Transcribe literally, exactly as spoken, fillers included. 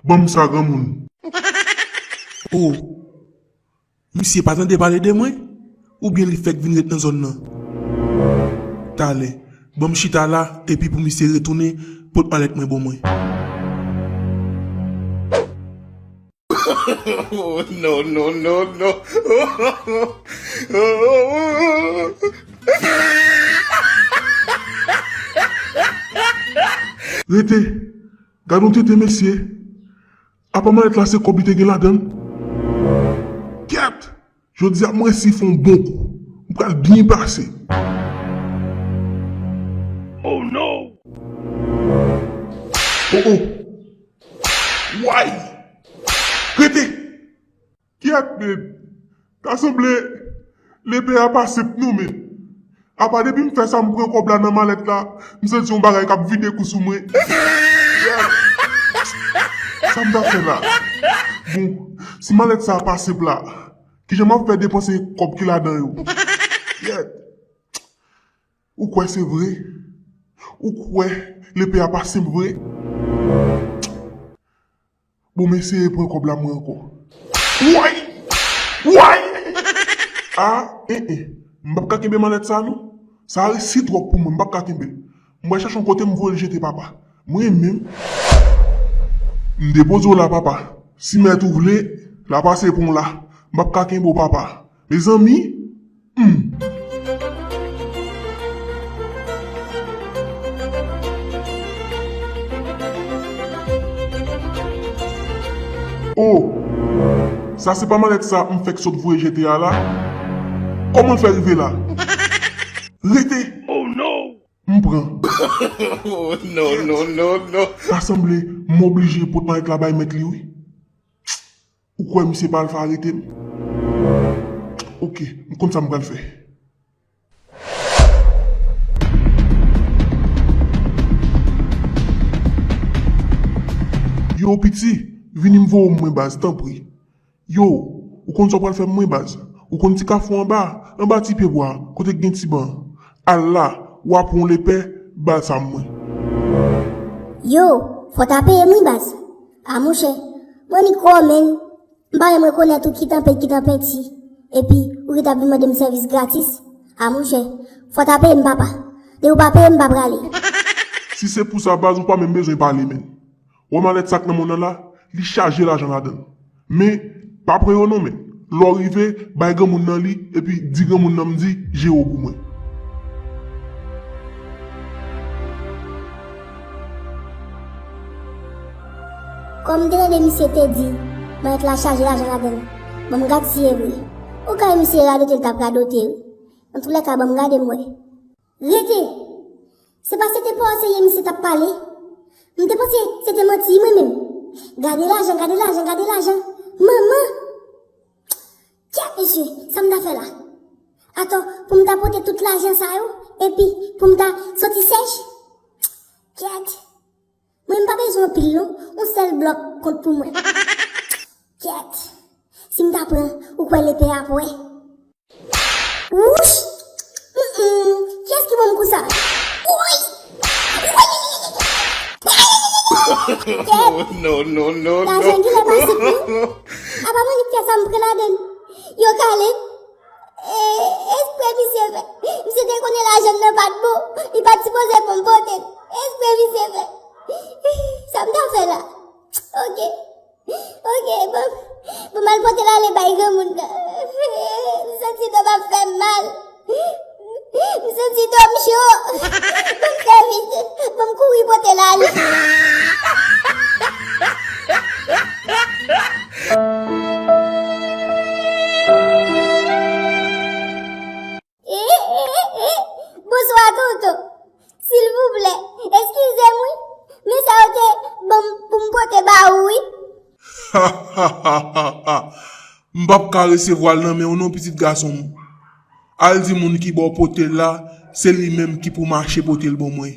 Ban m sa, granmoun. Oh, misye pa tande pale de mwen? Oubyen li fèk vin ret nan zòn nan? Talè, ban m chita la, epi pou misye retounen, pot malèt mwen ban mwen. Oh, no, no, no, no. Rete. Gad yon tete, mesye. Apa malèt la se kòb li te gen ladan l? Kèt! Jodi a m resi fè yon bon kou. M pral byen pase. Oh no! Oh oh! Way! Rete! Kèt, men! Ta sanble lepe a pa senp non, men. Apa depi m fè sa, m pran kòb la nan malèt la, m santi yon bagay k ap vide kou sou mwen. Kèt! Sa m ta fè la? Bon, si malèt sa a pa senp la, kijan m ap fè depanse kòb ki ladan yo? Kèt! Ou kwè se vre? Ou kwè lepe a pa senp vre? Bon, m eseye pran kòb la mwen ankò. Way! Way! Ah, en, en. M p ap ka kenbe malèt sa, non. Sa resi twòp pou mwen, m p ap ka kenbe l. M pral chache yon kote m voye l jete, papa. Mwen menm, m depoze w la, papa. Si mèt ou vle, la pase pou w la. M p ap ka kenbe w, papa. Mezanmi, hmm. Oh, sa se pa malèt sa m fèk sot voye jete a la? Kòman l fè rive la? Rete! Oh no! M pran. Oh, no, no, no, no. Ta sanble m oblije pot malèt la bay mèt li, wi. Ou kwè misye pa al fè arete m? Oke, m konn sa m pral fè. Yo, piti, vini m voye w mwen, baz, tanpri. Yo, ou konn sa w pral fè mwen, baz? Ou konn ti kafou anba, anba ti pyebwa, kote k gen ti ban? Al la, w a pran yon lepè, bal sa mwen. Yo, fò ta peye m wi, baz. A monchè, mwen ni kò, menn. M pa menm rekonèt ou ki tanpe, ki tanpenti. Epi, ou ki t ap vin mande m sèvis gratis. A monchè, fò ta peye m, papa. Depi ou pa peye m, m pa prale. Si se pou sa, baz, ou pa menm bezwen pale, menn. Wè malèt sa k nan men w nan la, li chaje lajan ladan l. Men, pa pran yo non, menn. Lè w rive, bay granmoun nan li, epi di granmoun nan m di jere w pou mwen. Kòm m te tande misye te di, malèt la chaje lajan ladan l. Ban m gad si e vre. Ou ka wè misye radote l t ap radote wi. Antoulèka, ban m gade m wè. Rete! Se pa se te pa w se ye misye t ap pale? M te panse se te manti mwen menm. Gade lajan, gade lajan, gade lajan. Manman! Kèt mesye, sa m ta fè la? Atò, pou m ta pote tout lajan sa yo, epi pou m ta soti sèch? Kèt! Mwen m pa bezwen anpil non, yon sèl blòk kont pou mwen. Kèt! Si m ta pran, ou kwè lepè a ap wè? Wouch! Mm, mm. Kiyès ki ban m kou sa? Woy! Woy! Kèt! No, no, no, no. Lajan genlè pa senp non. Apa mwen ki fè sa m pran ladan l? Yo kale m. E, espre misye fè. Misye te konnen lajan m nan pa t bon. Li pa t sipoze pou m pote l. Espre misye fè. Sa m ta fè la? Oke. Oke, bon. Bon, m al pote l ale bay granmoun nan. M santi do m ap fè m mal. M santi do m cho. Bon, m fè vit. Bon, m kouri pote l ale. E, e, e, e, bonswa, tonton. Silvouplè, eskize m, wi. Men sa yo te ban m pou m pote ba ou, wi. M p ap ka resevwa l nan men w non, pitit gason m. Al di moun ki ba w pote l la, se li menm ki pou mache pote l ban mwen.